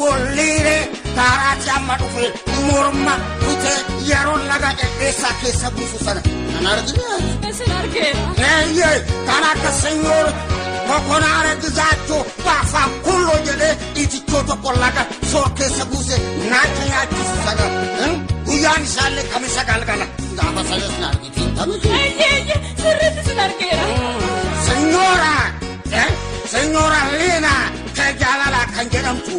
Obbo Liiree taaraatti amma dhufe morma kutee yeroo laga dhedheessaa keessa buusu sana nan argine. Isin argeera. Eeyyee, kan akka senyoor Kokonaare Gizaachoo baafaan kulloo jedhee itichoo tokko laga soor keessa buuse naacha nyaachisu sana guyyaan isaallee kamisa galgala gaafa sanas na argite tamiti. Eeyyee, eeyyee, sirriitti isin argeera. Senyoora Senyoora Liina kee jaalala kan jedhamtu.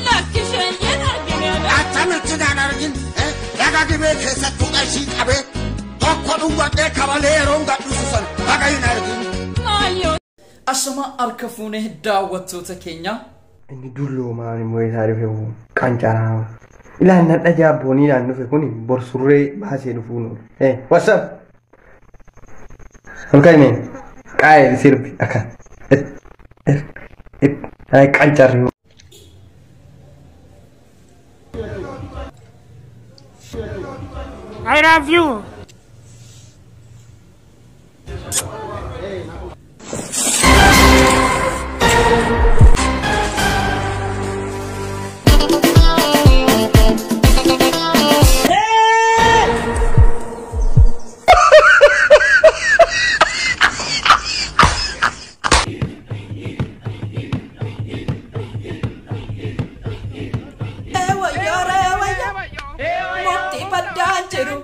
Lakki, isheen argine. Attamitti naan argin? Laga Gibee keessatti ishii qabee tokko dhungadhee kabalee yeroon gadhiisu sana baga hin argin. Maayyoo. Ashama harka fuunee daawwattoota keenya. Inni dulloomaan immoo isaa dhufe qancaraa. Ilaan nadha jaabbooniidhaan dhufe kun borsurree baasee dhufuun oolu. Hey, what's up? Ol kaa'ime. Qaa'ee sirbi akka. Qancarri. I love you. Murtii baddaan jiru.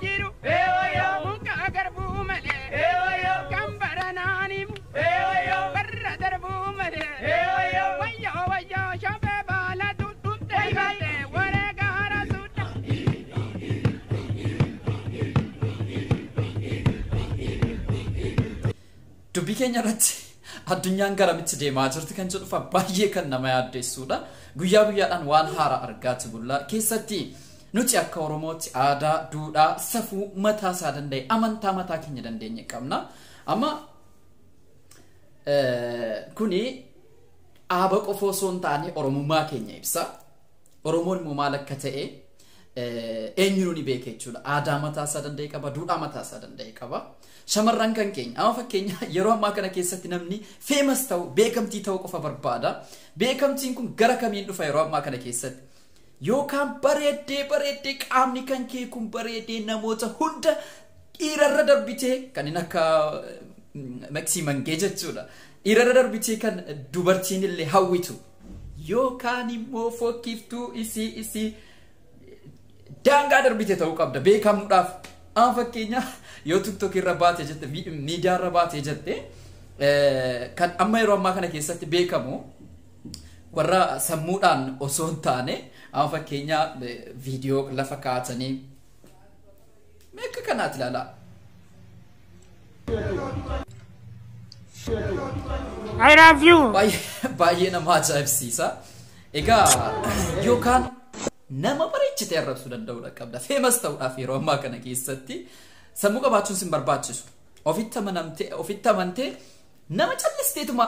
Dubbii keenya irratti addunyaan garamitti deemaa jirti kan jedhu baay'ee kan nama yaaddeessudha. Guyyaa guyyaadhaan waan haaraa argaati bulla. Keessatti nuti akka Oromootti aadaa, duudhaa, safuu mataa isaa danda'e, amantaa mataa keenya dandeenye qabna. Amma kuni dhaaba qofa osoo hin taane Oromummaa keenya ibsa. Oromoon immoo maal akka ta'e eenyuun ni beeka jechuudha. Aadaa mataa isaa danda'e qaba, duudhaa mataa isaa danda'e qaba. Shamarran kan keenya amma fakkeenya yeroo ammaa kana keessatti namni famous ta'u, beekamtii ta'uu qofa barbaada. Beekamtiin kun gara kamiin dhufa yeroo ammaa kana keessatti? Yookaan bareeddee bareeddee qaamni kan kee kun bareeddee namoota hunda dhiirarra darbitee kan inni akka Maksii Mangee jechuudha. Dhiirarra darbitee kan dubartiin illee hawwitu. Yookaan immoo fokkiftuu isii daangaa darbite ta'uu qabda beekamuudhaaf. Amma fakkeenya yoo TikTok irra baate jette, miidiyaa irra baate jette, kan amma yeroo ammaa kana keessatti beekamu warra sammuudhaan osoo hin taane, amma fakkeenya viidiyoo lafa kaa'atanii akka kanaati ilaalaa. I love you. Baay'ee nama ajaa'ibsiisa. Egaa yookaan nama bareechitee arrabsuu danda'uudha qabda. Famous ta'uudhaaf yeroo ammaa kana keessatti sammuu qabaachuun sin barbaachisu. Ofitti amanamtee, ofitti amantee nama callisteetuma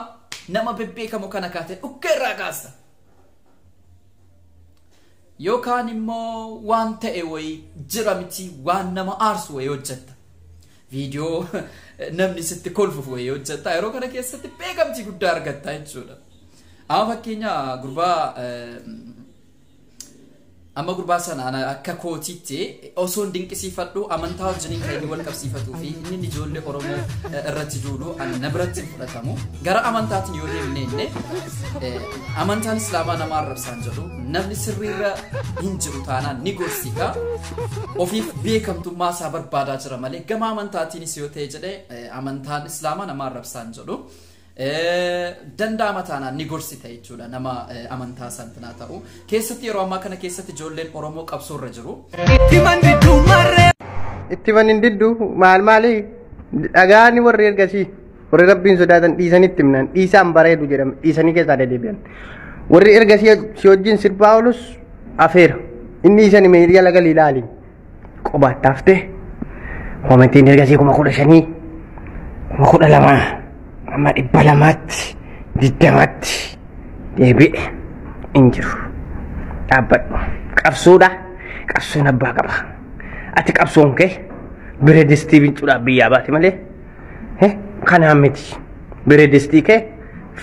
nama bebbeekamu kana kaatee dhukkee irraa kaasta. Yookaan immoo waan ta'e wayii jira miti, waan nama aarsu wayii hojjetta. Viidiyoo namni sitti kolfuuf wayii hojjetta. Yeroo kana keessatti beekamtii guddaa argatta jechuudha. Amma fakkeenya gurbaa amma gurbaa sana akka kootiitti osoo hin dinqisiifadhu, amantaa wajjiniin kan inni wal qabsiifatuu fi inni ijoollee Oromoo irratti duulu na biratti hin fudhatamu. Gara amantaatiin yoo deemne illee, amantaan Islaamaa nama arrabsaan jedhu, namni sirriirra hin jiru taanaan ni gorsita. Ofiif beekamtummaa isaa barbaadaa jira malee gama amantaatiinis yoo ta'e jedhee amantaan Islaamaa nama arrabsaan jedhu. Danda'ama taanaan ni gorsita jechuudha nama amantaa santinaa ta'u. Keessatti yeroo ammaa kana keessatti ijoolleen Oromoo qabsoorra jiru. Itti man hin diddu maal maali dhagaani warri ergasii warri Rabbiin sodaatan dhiisanitti himnan, dhiisaan bareedu jedhama, dhiisanii keessaa deddeebi'an. Warri ergasii si wajjin sirbaa oolus afeera. Inni dhiisanii mee jala galii ilaali. Qobaatti koomentiin ergasii 15,000, 12,000, amma 200tti 20tti deebi'e hin jiru. Dhaabbadhu. Qabsoodha. Qabsoon abbaa qaba. Ati qabsoon kee bireedistii bincuudhaaf biyyaa baate malee kanaan miti. Bireedistii kee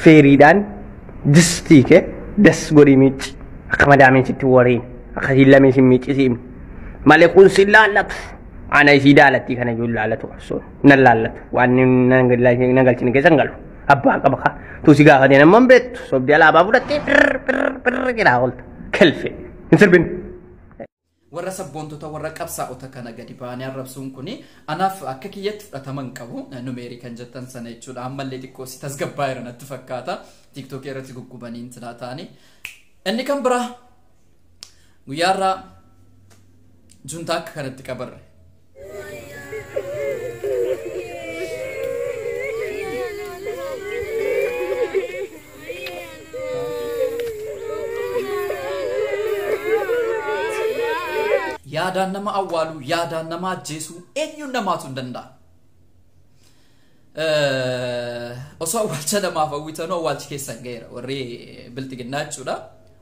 feeriidhaan distii kee das godhii miicci. Akka madaamiin sitti wariin akkasiin lameen si miiccisiifne malee kun si laallatu. Ana isii daalattii kana iyyuu laallatu qabsoon nan laallatu waan nan galchine keessa hin galu abbaa qaba kaa tuusi gaafatee nama hin beektu sobdii alaabaa fudhattee pirr pirr pirr jedhaa oolta kelfe hin sirbin. Warra sabboontota warra qabsaa'ota kana gadi ba'anii arrabsuun kuni anaaf akka kiyyatti fudhatama hin qabu. Numeerii kan jettan sana jechuudha. Ammallee xiqqoo si tasgabbaa'eera natti fakkaata. Tiiktookii irratti guggubanii intinaa ta'anii. Inni kan biraa guyyaarraa juntaa akka kanatti qabarre. Yaadaan nama awwaaluu, yaadaan nama ajjeesuu eenyuun namaatu hin danda'a. Osoo awwaalcha namaaf hawwitanuu awwaalchi keessan ga'eera. Warri biltiginnaa jechuudha.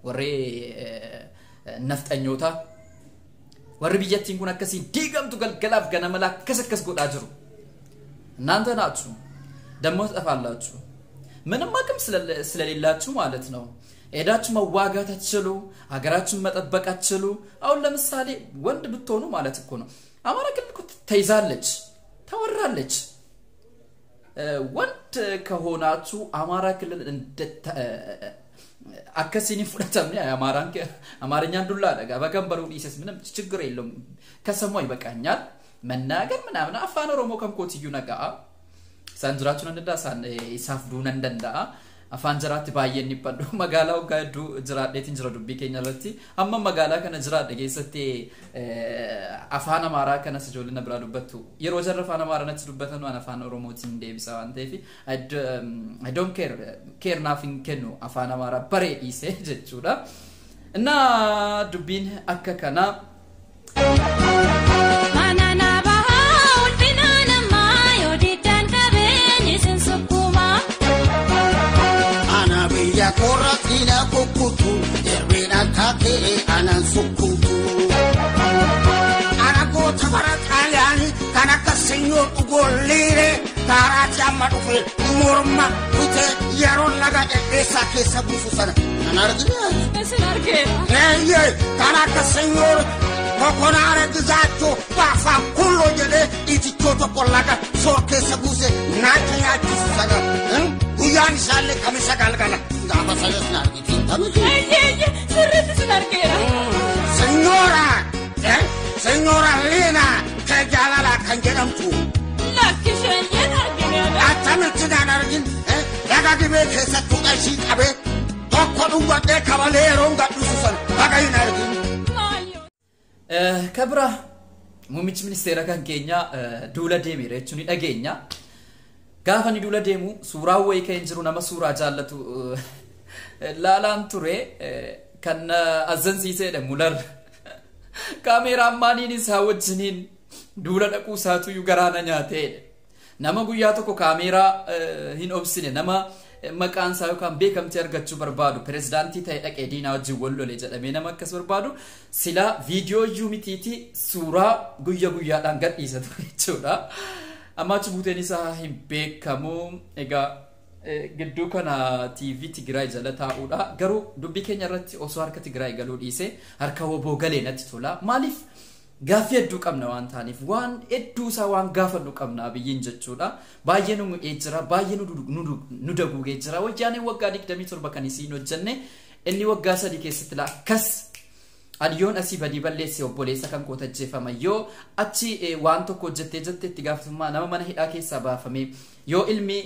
Warri nafxanyootaa. Warri biyyattiin kun akkasiin diigamtu galgalaaf ganama akkas akkas godhaa jiru. እናንተ ናችሁ ደግሞ ትጠፋላችሁ። ምንም አቅም ስለሌላችሁ ማለት ነው። ሄዳችሁ መዋጋት አትችሉ፣ ሀገራችሁን መጠበቅ አትችሉ። አሁን ለምሳሌ ወንድ ብትሆኑ ማለት እኮ ነው አማራ ክልል እኮ ተይዛለች፣ ተወራለች። ወንድ ከሆናችሁ አማራ ክልል እንደ akkasiin hin fudhatamne አማርኛን ዱላ አደጋ በገንበሩ ዲሰስ ምንም ችግር የለውም። ከሰሙ ይበቃኛል መናገር ምናምን አፋን ኦሮሞ ከንኮትዩ ነጋ isaan jiraachuun nan danda'a isaan isaaf du'uu nan danda'a. Afaan jiraatti baay'een dhiphadhu magaalaa waggaa hedduu jiraadheetiin jira dubbii keenya irratti amma magaalaa kana jiraadhe keessatti afaan amaaraa kanas ijoolleen na biraa dubbattu yeroo jarra afaan amaaraa natti dubbatan waan afaan oromootiin deebisa waan ta'eef I don't care care naaf hin kennu afaan amaaraa baree dhiise jechuudha. እና dubbiin akka kanaa. Korratina kukkutu derbina kakee anan sukkutu. Ana goota bara xaaliyaanii kan akka senyoor dhugolliire kaaraatti amma dhufe morma kutee yeroo laga dhedheessaa keessa buusu sana nan argine. Isin argeera. Eeyyee kan akka senyoor kokonaare gizaachoo baafaa kulloo jedhee itichoo tokko laga soor keessa buuse naacha nyaachisu sana. Guyyaan isaallee kamisa galgala. Gaafa sanas na argite. Eeyyee sirriitti sin argeera. Senyoora Senyoora Liina kee jaalala kan jedhamtu. Lakki isheen argine. Attamitti naan argin laga dhibee keessattuu ishii qabee tokko dhungadhee kabalee yeroon gadhiisu sana baga hin argin. Kabira muummichi ministeera kan keenya duula deemeera jechuun ni dhageenya. Gaafa ni duula deemu suuraa wayii kan jiru nama suuraa jaallatu laalaan ture kan azzansiisedha Mular. Kaameeraamaaniin isaa wajjiniin duula dhaquu isaatu garaana nyaateedha. Nama guyyaa tokko kaameeraa hin obsine nama maqaan isaa yookaan beekamtii argachuu barbaadu pirezidaantii ta'e dhaqee diinaa wajjin wal lole jedhamee nama akkas barbaadu silaa viidiyoo iyyuu mitiiti suuraa guyya guyyaadhaan gadhiisa ture jechuudha. Amma achi buuteen isaa hin beekamu. Egaa gidduu kana TV Tigraay jala taa'uudha. Garuu dubbii keenya irratti osoo harka Tigraay galuu dhiise harka woboo galee natti tola. Maaliif gaaffii hedduu qabna waan ta'aniif waan hedduu isaa waan gaafannu qabna Abiyyiin jechuudha. Baay'ee nu mu'ee jira, baay'ee nu daguugee jira. Wayyaaneen waggaa 27 kan isiin hojjenne inni waggaa 3 keessatti akkas Adiyoon asii badii balleesse obboleessa kan koo tajjeefama yoo achi waan tokko hojjettee jette itti gaafatamummaa nama mana hidhaa keessaa baafame yoo ilmi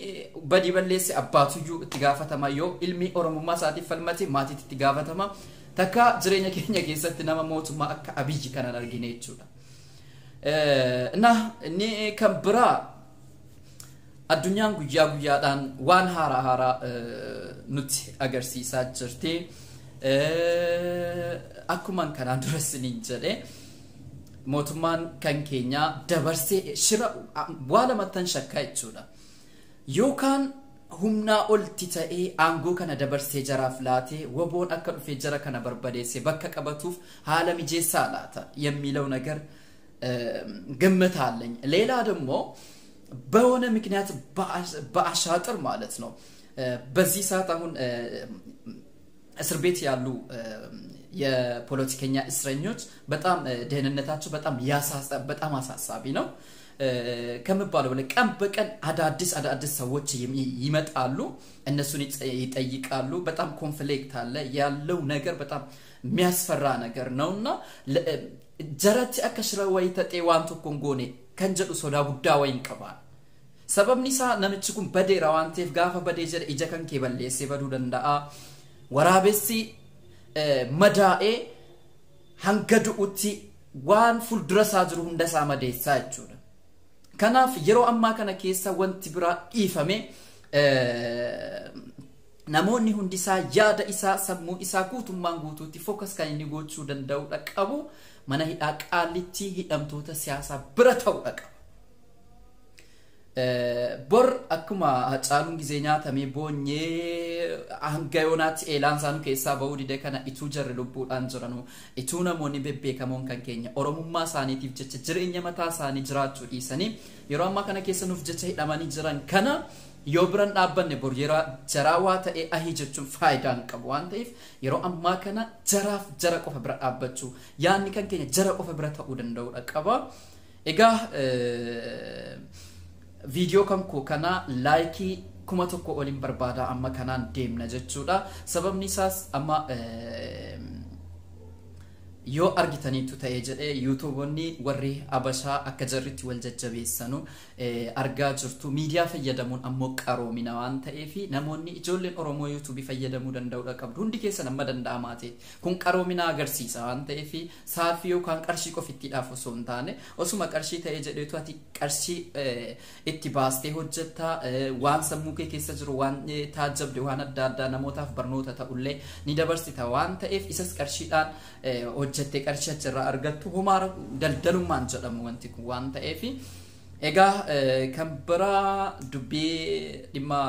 badii balleesse abbaatuyyuu itti gaafatama yoo ilmi oromummaa isaatiif falmate maatiitti itti gaafatama takka jireenya keenya keessatti nama mootummaa akka Abiyyi kanan argine jechuudha. እና inni kan biraa addunyaan guyyaa guyyaadhaan waan haaraa haaraa nutti agarsiisaa jirti. Akkuman kanaan dura isiniin jedhe mootummaan kan keenyaa dabarsee shira waa lamattan shakkaa jechuudha. Yookaan humnaa olti ta'ee aangoo kana dabarsee jaraaf laatee waboon akka dhufee jara kana barbadeessee bakka qabatuuf haala mijeessaa laata የሚለው ነገር ግምት አለኝ። ሌላ ደግሞ በሆነ ምክንያት በአሻጥር ማለት ነው በዚህ ሰዓት አሁን እስር ቤት ያሉ የፖለቲከኛ እስረኞች በጣም ደህንነታቸው በጣም አሳሳቢ ነው ከሚባለው በላይ። ቀን በቀን አዳዲስ አዳዲስ ሰዎች ይመጣሉ፣ እነሱን ይጠይቃሉ። በጣም conflict አለ ያለው ነገር በጣም የሚያስፈራ ነገር ነውና jaratti akka shira wayii taxee waan tokko hin goone kan jedhu sodaa guddaa wayiin qaba. Sababni isaa namichi kun badeera waan ta'eef gaafa badee jedhe ija kan kee balleessee baduu danda'a. Waraabessi madaa'ee hanga du'utti waan fuuldura isaa jiru hunda isaa madeessaa jechuudha. Kanaaf yeroo ammaa kana keessa wanti biraa dhiifame namoonni hundi isaa yaada isaa sammuu isaa guutummaan guutuutti focus kan inni gochuu danda'udha qabu mana hidhaa Qaalitti hidhamtoota siyaasaa bira ta'uudha qaba. Bor akkuma Hacaaluun gizee nyaatamee boonyee hanga yoonaatti eelaan isaanuu keessaa bahuu dide kana, ituu jarri lubbuudhaan jiranuu, ituu namoonni bebbeekamoon kan keenya Oromummaa isaaniitiif jecha jireenya mataa isaanii jiraachuu dhiisanii yeroo ammaa kana keessa nuuf jecha hidhamanii jiran kana yoo biran dhaabbanne, bor yeroo jaraa waa ta'ee ahii jechuun faayidaan qabu waan ta'eef, yeroo ammaa kana jaraaf jara qofa bira dhaabbachuu, yaadni kan keenya jara qofa bira ta'uu danda'uudha qaba. Egaa viidiyoo kan koo kana like 1000 oliin barbaada, amma kanaan deemna jechuudha. Sababni isaas amma yoo argitaniitu ta'ee jedhee yuutuuboonni warri Abashaa akka jarritti wal jajjabeessanu argaa jirtu. Miidiyaa fayyadamuun ammoo qaroomina waan ta'eef namoonni ijoolleen Oromoo yuutuubii fayyadamuu danda'uudha qabdu. Hundi keessan amma danda'amaa ta'e kun qaroomina agarsiisa waan ta'eef, saalfii yookaan qarshii qofittiidhaaf osoo hin taane, osuma qarshii ta'ee jedheetu ati qarshii itti baastee hojjetta, waan sammuu kee keessa jiru, waan taajjabde, waan adda addaa namootaaf barnoota ta'ullee ni dabarsita waan ta'eef, isas qarshiidhaan hojjettee qarshii achirraa argattu homaa daldalummaan jedhamu wanti kun waan ta'eef. Egaa kan biraa dubbii dhimma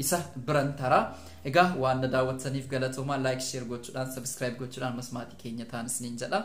isa biran taraa. Egaa waan na daawwattaniif galatoomaa. Like, share gochuudhaan, subscribe gochuudhaan masmaatii keenya ta'an isiniin jedha.